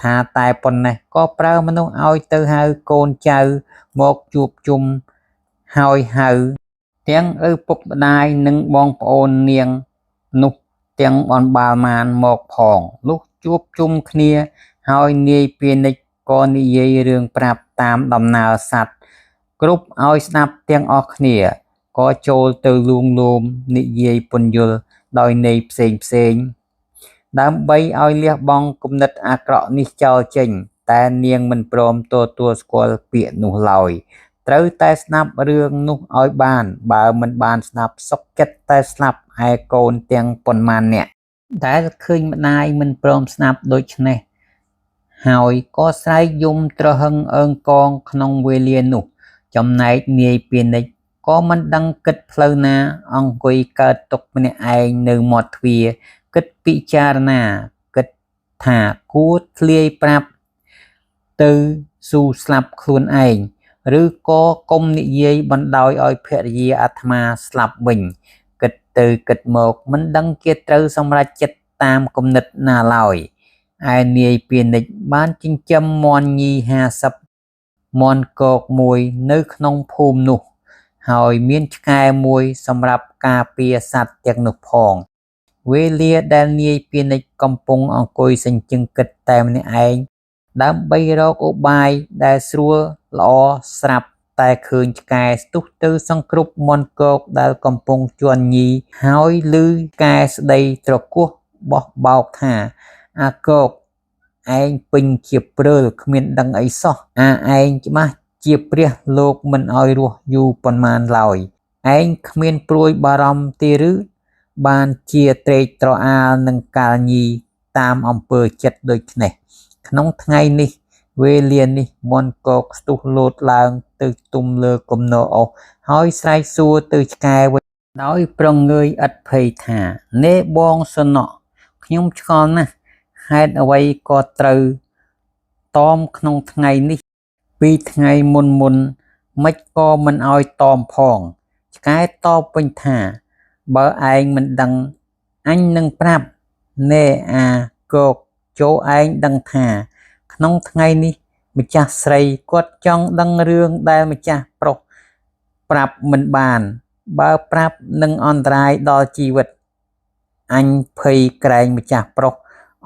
ថាតែប៉ុណ្ណេះក៏ប្រើមនុស្សឲ្យទៅហៅកូនចៅមកជួបជុំហើយហៅទាំងឪពុកម្ដាយនិងបងប្អូននាងនោះទាំងអន្បាលមានមកផងលុះជួបជុំគ្នាហើយនាយពាណិជ្ជក៏និយាយរឿងប្រាប់តាមដំណើរសត្វគ្រប់ឲ្យស្ដាប់ទាំងអស់គ្នាក៏ចូលទៅលួងលោមនិយាយពន្យល់ដោយន័យផ្សេងផ្សេងដើម្បីឲ្យលះបង់គំនិតអាក្រក់នេះចោលចេញតែនាងមិនព្រមទទួលស្គាល់ពាក្យនោះឡើយត្រូវតែស្ដាប់រឿងនោះឲ្យបានបើមិនបានស្ដាប់សុខចិត្តតែស្លាប់ឯកូនទាំងប៉ុន្មាននាក់ដែលឃើញម្ដាយមិនព្រមស្ដាប់ដូច្នេះហើយក៏ស្រែកយំទ្រហឹងអើងកងក្នុងវេលានោះចំណែកនាយពាណិជ្ជក៏មិនដឹងគិតផ្លូវណាអង្គុយកើតទុក្ខម្នាក់ឯងនៅមាត់ទ្វារគិតពិចារណាគិតថាគួរធ្លាយប្រាប់ទៅស៊ូស្លាប់ខ្លួនឯងឬក៏កុំនិយាយបណ្ដោយឲ្យភរិយាអាត្មាស្លាប់វិញគិតទៅគិតមកមិនដឹងជាត្រូវសម្រេចចិត្តតាមគំនិតណាឡើយឯនាយពាណិជ្ជបានចិញ្ចឹមមាន់ញី50មាន់គោកមួយនៅក្នុងភូមិនោះហើយមានឆ្កែមួយសម្រាប់ការពារសត្វទាំងនោះផងវេលាដែលនាយពាណិជ្ជកំពុងអង្គុយសញ្ជឹងគិតតែម្នាក់ឯងដើម្បីរកឧបាយដែលស្រួលល្អស្រាប់តែឃើញឆ្កែស្ទុះទៅសង្គ្រប់មាន់គោកដែលកំពុងជាន់ញីហើយឮឆ្កែស្ដីត្រគោះបោះបោកថាអាគោកឯងពេញជាព្រើលគ្មានដឹងអីសោះអាឯងច្បាស់ជាព្រះលោកមិនឲ្យរស់យូរប៉ុន្មានឡើយឯងគ្មានព្រួយបារម្ភទេឬបានជាត្រេកត្រអាលនឹងកាលញីតាមអំពើចិត្តដូច្នេះក្នុងថ្ងៃនេះវេលានេះមាន់គោកស្ទុះលោតឡើងទៅទុំលើគំនរអុសហើយស្រែកសួរទៅឆ្កែវិញដោយប្រងើយឥតភ័យថានេបងសំណក់ ខ្ញុំឆ្ងល់ណាស់ ហេតុអ្វីក៏ត្រូវតមក្នុងថ្ងៃនេះ ពីថ្ងៃមុនៗម៉េចក៏មិនឲ្យតមផង ឆ្កែតបវិញថា បើឯងមិនដឹងអញនឹងប្រាប់ នែអាគក ចូរឯងដឹងថា ក្នុងថ្ងៃនេះម្ចាស់ស្រីគាត់ចង់ដឹងរឿងដែលម្ចាស់ប្រុសប្រាប់មិនបាន បើប្រាប់នឹងអន្តរាយដល់ជីវិត អញភ័យក្រែងម្ចាស់ប្រុស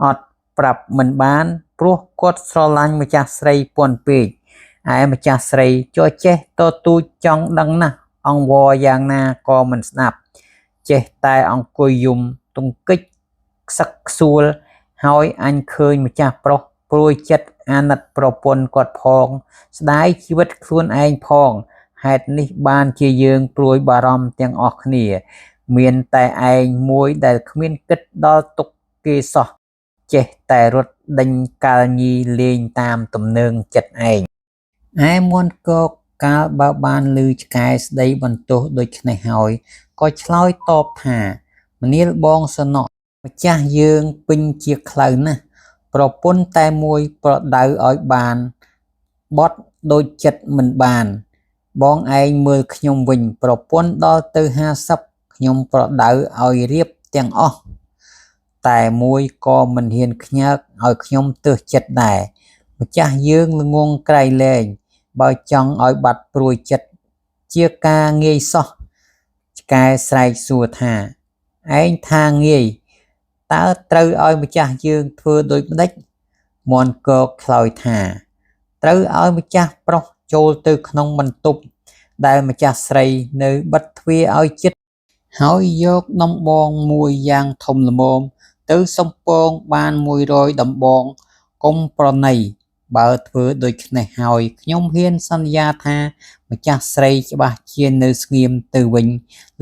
អត់ប្រាប់មិនបាន ព្រោះគាត់ស្រឡាញ់ម្ចាស់ស្រីពន់ពេក ឯម្ចាស់ស្រីចចេះទទូចចង់ដឹងណាស់អង្វរយ៉ាងណាក៏មិនស្ដាប់ ចេះតែអង្គុយយំទង្គិចខ្សឹកខ្សួល ហើយអញឃើញម្ចាស់ប្រុសព្រួយចិត្តអាណិតប្រពន្ធគាត់ផង ស្ដាយជីវិតខ្លួនឯងផង ហេតុនេះបានជាយើងព្រួយបារម្ភទាំងអស់គ្នា មានតែឯងមួយដែលគ្មានគិតដល់ទុក្ខគេសោះ ចេះតែរត់ដេញកាល់ញីលេងតាមទំនើងចិត្តឯង ឯមាន់គកកាលបើបានឮឆ្កែស្ដីបន្ទោសដូច្នេះហើយ ក៏ឆ្លើយតបថា មនាលបងសុនខ ម្ចាស់យើងពេញជាខ្លៅណាស់ ប្រពន្ធតែមួយប្រដៅឲ្យបានបទដូចចិត្តមិនបាន បងឯងមើលខ្ញុំវិញប្រពន្ធដល់ទៅ ៥០ ខ្ញុំប្រដៅឲ្យរាបទាំងអស់ តែមួយក៏មិនហ៊ានខ្ញើកឲ្យខ្ញុំទើសចិត្តដែរ ម្ចាស់យើងល្ងង់ក្រៃលែង បើចង់ឲ្យបាត់ព្រួយចិត្តជាការងាយសោះ ឆ្កែស្រែកសួរថា ឯងថាងាយ តើត្រូវឲ្យម្ចាស់យើងធ្វើដូចម្តេច មាន់គកឆ្លើយថា ត្រូវឲ្យម្ចាស់ប្រុសចូលទៅក្នុងបន្ទប់ដែលម្ចាស់ស្រីនៅបិទទ្វារឲ្យជិត ហើយយកដំបងមួយយ៉ាងធំល្មមទៅសំពងបាន ១០០ ដំបងកុំប្រណី បើធ្វើដូច្នេះហើយខ្ញុំហ៊ានសន្យាថាម្ចាស់ស្រីច្បាស់ជានៅស្ងៀមទៅវិញ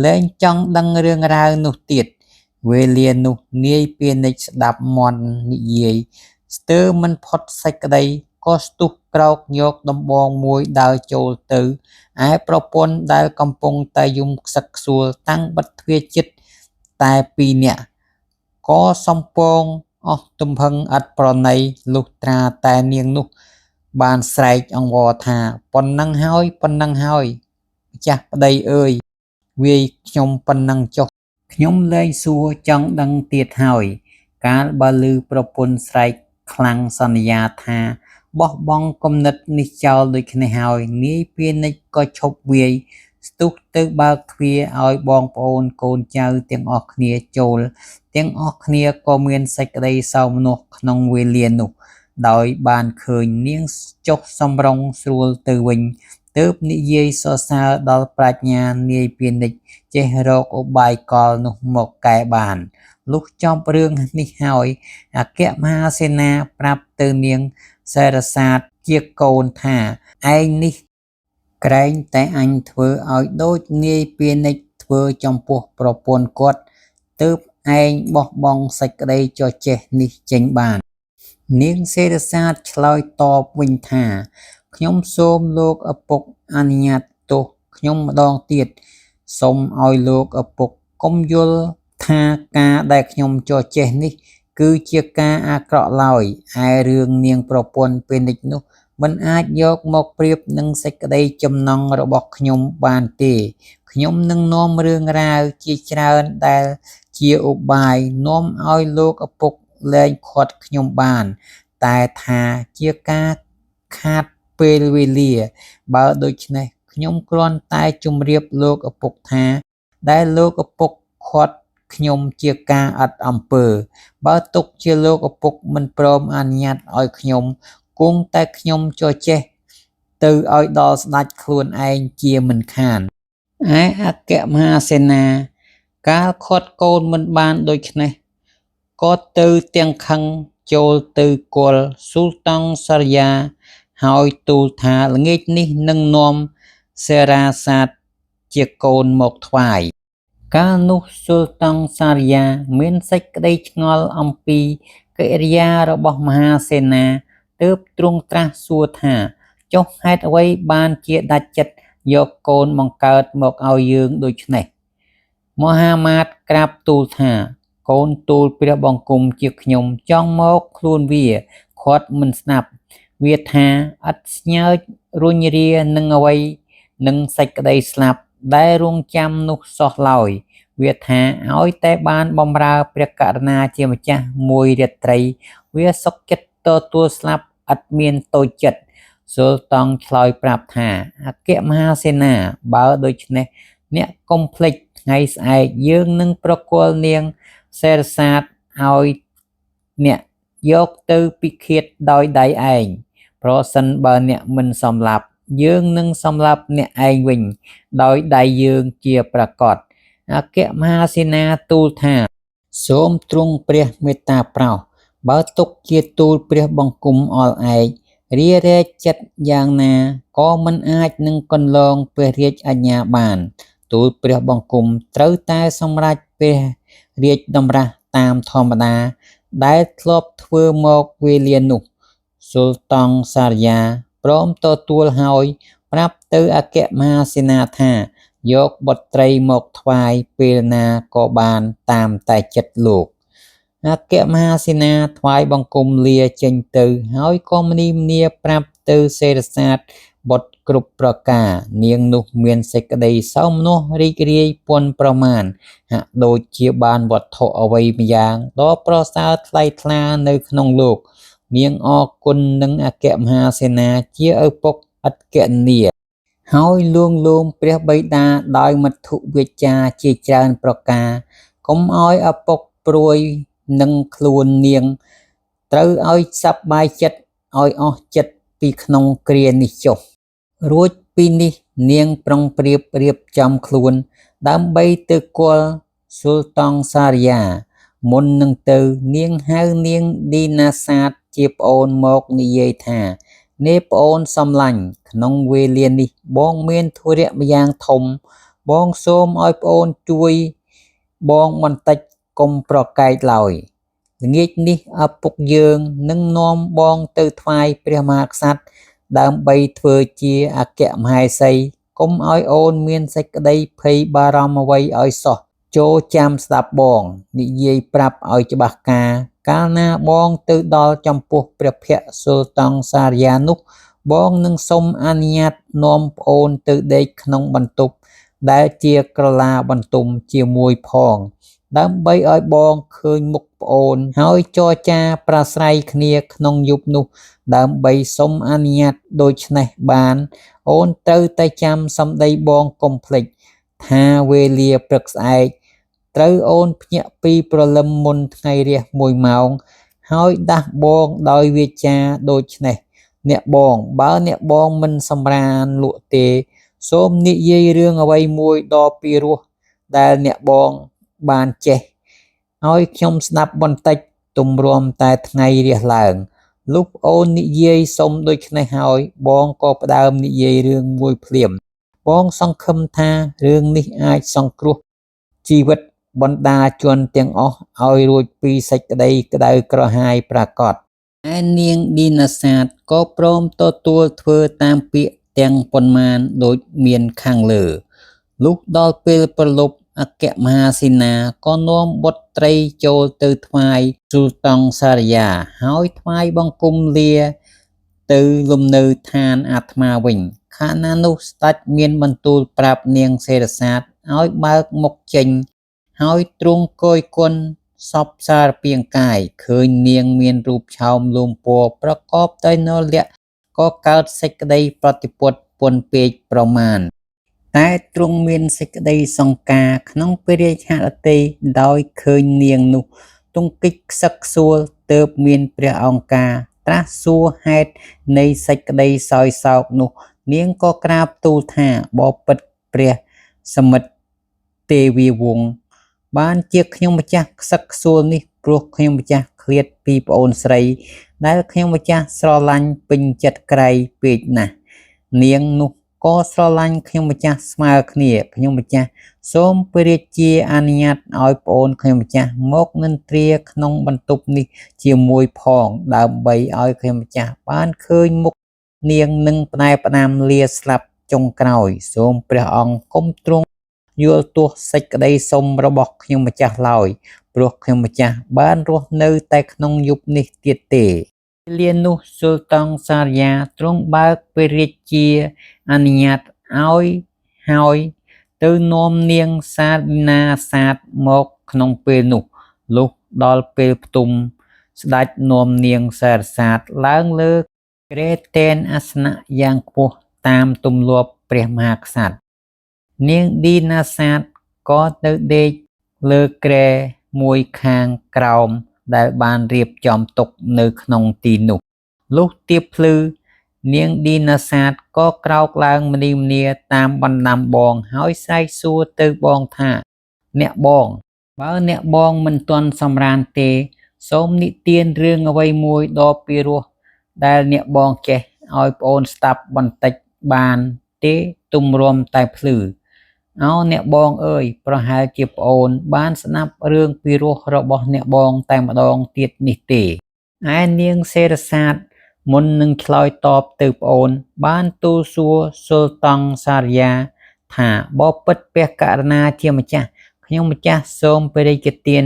លែងចង់ដឹងរឿងរ៉ាវនោះទៀត វេលានោះនាយពាណិជ្ជស្តាប់មាន់និយាយស្ទើរមិនផុតសេចក្តីក៏ស្ទុះក្រោកយកដំបងមួយដើរចូលទៅឯប្រពន្ធដែលកំពុងតែយំខ្សឹកខ្សួលតាំងបិទទ្វារជិតតែពីរនាក់ក៏សំពងអស់ទំហឹងឥតប្រណីលុះត្រាតែនាងនោះបានស្រែកអង្វរថាប៉ុណ្ណឹងហើយប៉ុណ្ណឹងហើយម្ចាស់ប្តីអើយវាយខ្ញុំប៉ុណ្ណឹងចុះខ្ញុំលែងសួរចង់ដឹងទៀតហើយ កាលបើឮប្រពន្ធស្រែកខ្លាំងសន្យាថាបោះបង់គំនិតនេះចោលដូច្នេះហើយ នាយពាណិជ្ជក៏ឈប់វាយ ស្ទុះទៅបើកទ្វារឲ្យបងប្អូនកូនចៅទាំងអស់គ្នាចូល ទាំងអស់គ្នាក៏មានសេចក្តីសោមនស្សក្នុងវេលានោះ ដោយបានឃើញនាងចុះសម្រុងស្រួលទៅវិញ ទើបនិយាយសរសើរដល់ប្រាជ្ញានាយពាណិជ្ជចេះរកឧបាយកលនោះមកកែបាន លុះចប់រឿងនេះហើយ អគ្គមហាសេនាប្រាប់ទៅនាងសិរសាទជាកូនថា ឯងនេះក្រែងតែអញធ្វើឲ្យដូចនាយពាណិជ្ជធ្វើចំពោះប្រពន្ធគាត់ ទើបឯងបោះបង់សេចក្តីចចេសនេះចេញបាន នាងសិរសាទឆ្លើយតបវិញថា ខ្ញុំសូមលោកឪពុកអនុញ្ញាតទោសខ្ញុំម្តងទៀត សូមឲ្យលោកឪពុកកុំយល់ថាការដែលខ្ញុំចចេសនេះ គឺជាការអាក្រក់ឡើយ ឯរឿងនាងប្រពន្ធពាណិជ្ជនោះមិនអាចយកមកប្រៀបនឹងសេចក្តីចំណង់របស់ខ្ញុំបានទេ ខ្ញុំនឹងនាំរឿងរ៉ាវជាច្រើនដែលជាឧបាយនាំឲ្យលោកឪពុកលែងឃាត់ខ្ញុំបាន តែថាជាការខាតពេលវេលា បើដូច្នេះខ្ញុំគ្រាន់តែជម្រាបលោកឪពុកថា ដែលលោកឪពុកឃាត់ខ្ញុំជាការឥតអំពើ បើទុកជាលោកឪពុកមិនព្រមអនុញ្ញាតឲ្យខ្ញុំ គង់តែខ្ញុំចចេសទៅឲ្យដល់ស្តេចខ្លួនឯងជាមិនខាន ឯអគ្គមហាសេនា កាលឃាត់កូនមិនបានដូច្នេះ ក៏ទៅទាំងខឹងចូលទៅគាល់ស៊ុលតង់សរិយា ហើយទូលថាល្ងាចនេះនឹងនាំសេរាសាទជាកូនមកថ្វាយ កាលនោះស៊ុលតង់សារិយាមានសេចក្តីឆ្ងល់អំពីកិរិយារបស់មហាសេនា ទើបទ្រង់ត្រាស់សួរថា ចុះហេតុអ្វីបានជាដាច់ចិត្តយកកូនបង្កើតមកឲ្យយើងដូច្នេះ មហាមាត្រក្រាបទូលថា កូនទូលព្រះបង្គំជាខ្ញុំចង់មកខ្លួនវាឃាត់មិនស្ដាប់ វាថាឥតស្ញើចរុញរានឹងអ្វីនឹងសេចក្តីស្លាប់ដែលរង់ចាំនោះសោះឡើយ វាថាឲ្យតែបានបំរើព្រះករុណាជាម្ចាស់មួយរាត្រី វាសុខចិត្តទទួលស្លាប់ឥតមានតូចចិត្ត ស៊ុលតង់ឆ្លើយប្រាប់ថា អគ្គមហាសេនាបើដូច្នេះអ្នកកុំភ្លេចថ្ងៃស្អែកយើងនឹងប្រគល់នាងសេរសាទឲ្យអ្នកយកទៅពិឃាតដោយដៃឯង ប្រសិនបើអ្នកមិនសម្លាប់ យើងនឹងសម្លាប់អ្នកឯងវិញ ដោយដៃយើងជាប្រាកដ អគ្គមហាសេនាទូលថា សូមទ្រង់ព្រះមេត្តាប្រោស បើទុកជាទូលព្រះបង្គំអល់ឯក រារែកចិត្តយ៉ាងណាក៏មិនអាចនឹងកន្លងព្រះរាជអាជ្ញាបាន ទូលព្រះបង្គំត្រូវតែសម្រេចព្រះរាជតម្រាស់តាមធម្មតា ដែលធ្លាប់ធ្វើមកវេលានោះ ស៊ុលតង់សារិយាព្រមទទួលហើយប្រាប់ទៅអគ្គមហាសេនាថា យកបុត្រីមកថ្វាយពេលណាក៏បានតាមតែចិត្តលោក អគ្គមហាសេនាថ្វាយបង្គំលាចេញទៅ ហើយក៏មនីមនាប្រាប់ទៅសេរសាទបុត្រគ្រប់ប្រការ នាងនោះមានសេចក្តីសោមនស្សរីករាយពន់ប្រមាណ ហាក់ដូចជាបានវត្ថុអ្វីម្យ៉ាងដ៏ប្រសើរថ្លៃថ្លានៅក្នុងលោក នាងអរគុណនឹងអគ្គមហាសេនាជាឪពុកឥតគណនា ហើយលួងលោមព្រះបិតាដោយមធុវាចាជាច្រើនប្រការ កុំឲ្យឪពុកព្រួយនឹងខ្លួននាង ត្រូវឲ្យសប្បាយចិត្តឲ្យអស់ចិត្តពីក្នុងគ្រានេះចុះ រួចពីនេះនាងប្រុងប្រៀបរៀបចំខ្លួន ដើម្បីទៅគាល់ស៊ុលតង់សារិយា មុននឹងទៅនាងហៅនាងឌីណាសាទជាប្អូនមកនិយាយថា នាប្អូនសំឡាញ់ ក្នុងវេលានេះបងមានធុរៈម្យ៉ាងធំ បងសូមឲ្យប្អូនជួយបងបន្តិចកុំប្រកែកឡើយ ល្ងាចនេះឪពុកយើងនឹងនាំបងទៅថ្វាយព្រះមហាក្សត្រដើម្បីធ្វើជាអគ្គមហេសី កុំឲ្យអូនមានសេចក្តីភ័យបារម្ភអ្វីឲ្យសោះ ចូរចាំស្ដាប់បង និយាយប្រាប់ឲ្យច្បាស់ការ កាលណាបងទៅដល់ចំពោះព្រះភក្ត្រស៊ុលតង់សារិយានោះ បងនឹងសុំអនុញ្ញាតនាំប្អូនទៅដេកក្នុងបន្ទប់ដែលជាក្រឡាបន្ទំជាមួយផង ដើម្បីឲ្យបងឃើញមុខប្អូន ហើយចរចាប្រាស្រ័យគ្នាក្នុងយប់នោះដើម្បីសុំអនុញ្ញាតដូច្នេះបាន អូនត្រូវតែចាំសម្ដីបងកុំភ្លេច ថាវេលាព្រឹកស្អែក ត្រូវអូនភ្ញាក់ពីព្រលឹមមុនថ្ងៃរះមួយម៉ោង ហើយដាស់បងដោយវាចាដូច្នេះ អ្នកបង បើអ្នកបងមិនសម្រាន្តលក់ទេ សូមនិយាយរឿងអ្វីមួយដ៏ពីរោះដែលអ្នកបងបានចេះ ឲ្យខ្ញុំស្ដាប់បន្តិចទម្រាំតែថ្ងៃរះឡើង លុះប្អូននិយាយសុំដូច្នេះហើយ បងក៏ផ្ដើមនិយាយរឿងមួយភ្លាម បងសង្ឃឹមថារឿងនេះអាចសង្គ្រោះជីវិតបណ្ដាជនទាំងអស់ឲ្យរួចពីសេចក្តីក្តៅក្រហាយប្រាកដ ឯនាងឌីណាសាទក៏ព្រមទទួលធ្វើតាមពាក្យទាំងប៉ុន្មានដូចមានខាងលើ លុះដល់ពេលព្រលប់អគ្គមហាសេនាក៏នាំបុត្រីចូលទៅថ្វាយស៊ុលតង់សារិយា ហើយថ្វាយបង្គំលាទៅលំនៅឋានអាត្មាវិញ ខណៈនោះស្ដេចមានបន្ទូលប្រាប់នាងសេរសាទឲ្យបើកមុខចេញ ហើយទ្រង់គយគន់សពសារពាង្គកាយ ឃើញនាងមានរូបឆោមលោមពណ៌ប្រកបដោយនលក្ខណ៍ក៏កើតសេចក្តីប្រតិពត្តិពន់ពេកប្រមាណ តែទ្រង់មានសេចក្តីសង្ការក្នុងព្រះរាជហឫទ័យដោយឃើញនាងនោះទង្គិចខ្សឹកខ្សួលទើបមានព្រះអង្គការត្រាស់សួរហេតុនៃសេចក្តីសោយសោកនោះ នាងក៏ក្រាបទូលថាបពិតព្រះសមិទ្ធទេវីវង្សបានជាខ្ញុំម្ចាស់ខ្សឹកខ្សួលនេះព្រោះខ្ញុំម្ចាស់ឃ្លាតពីប្អូនស្រី ដែលខ្ញុំម្ចាស់ស្រឡាញ់ពេញចិត្តក្រៃពេកណាស់ នាងនោះក៏ស្រឡាញ់ខ្ញុំម្ចាស់ស្មើគ្នាខ្ញុំម្ចាស់សូមព្រះរាជាអនុញ្ញាតឲ្យប្អូនខ្ញុំម្ចាស់មកនិន្ទ្រាក្នុងបន្ទប់នេះជាមួយផងដើម្បីឲ្យខ្ញុំម្ចាស់បានឃើញមុខនាងនឹងផ្ដែផ្ដាំលាស្លាប់ចុងក្រោយសូមព្រះអង្គកុំទ្រង់ យល់ទាស់សេចក្តីសុំរបស់ខ្ញុំម្ចាស់ឡើយ ព្រោះខ្ញុំម្ចាស់បានរស់នៅតែក្នុងយប់នេះទៀតទេ វេលានោះសុលតង់សារិយាទ្រង់បើកព្រះរាជាអនុញ្ញាតឲ្យហើយទៅនាំនាងសាឌីណាសាទមកក្នុងពេលនោះ លុះដល់ពេលផ្ទុំស្ដេចនាំនាងសារសាទឡើងលើគ្រែទែនអាសនៈយ៉ាងខ្ពស់តាមទម្លាប់ព្រះមហាក្សត្រ នាងឌីណាសាទក៏ទៅដេកលើគ្រែមួយខាងក្រោមដែលបានរៀបចំទុកនៅក្នុងទីនោះ លុះទៀបភ្លឺ នាងឌីណាសាទក៏ក្រោកឡើងម្នីម្នាតាមបណ្ដាំបងហើយស្រែកសួរទៅបងថា អ្នកបង បើអ្នកបងមិនទាន់សម្រាន្តទេ សូមនិទានរឿងអ្វីមួយដ៏ពីរោះដែលអ្នកបងចេះឲ្យប្អូនស្ដាប់បន្តិចបានទេទម្រាំតែភ្លឺ ឱអ្នកបងអើយប្រហែលជាប្អូនបានស្ដាប់រឿងពីរោះរបស់អ្នកបងតែម្ដងទៀតនេះទេ ឯនាងសេរសាទមុននឹងឆ្លើយតបទៅប្អូន បានទូលសួរសុលតង់សារិយាថាបពិតព្រះករុណាជាម្ចាស់ខ្ញុំម្ចាស់សូមព្រះរាជទាន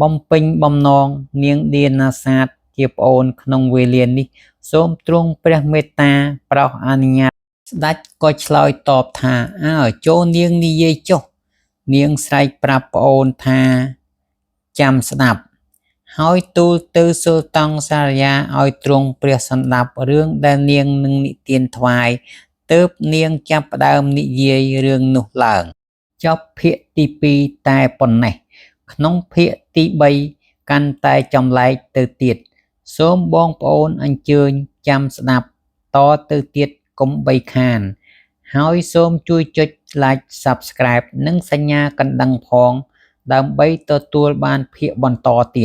បំពេញបំណងនាងឌីណាសាទជាប្អូនក្នុងវេលានេះសូមទ្រង់ព្រះមេត្តាប្រោសអនុញ្ញាត ស្ដេចក៏ឆ្លើយតបថាអើចូលនាងនិយាយចុះ នាងស្រែកប្រាប់ប្អូនថាចាំស្ដាប់ ហើយទូលទៅសុលតង់សារិយាឲ្យទ្រង់ព្រះសន្តាប់រឿងដែលនាងនឹងនិទានថ្វាយទើបនាងចាប់ផ្ដើមនិយាយរឿងនោះឡើង ចប់ភាគទី2តែប៉ុណ្ណេះ ក្នុងភាគទី3កាន់តែចម្លែកទៅទៀត សូមបងប្អូនអញ្ជើញចាំស្ដាប់តទៅទៀតកុំបីខាន ហើយសូមជួយចុច Like Subscribe និងសញ្ញាកណ្ដឹងផង ដើម្បីទទួលបានភាគបន្តទៀត។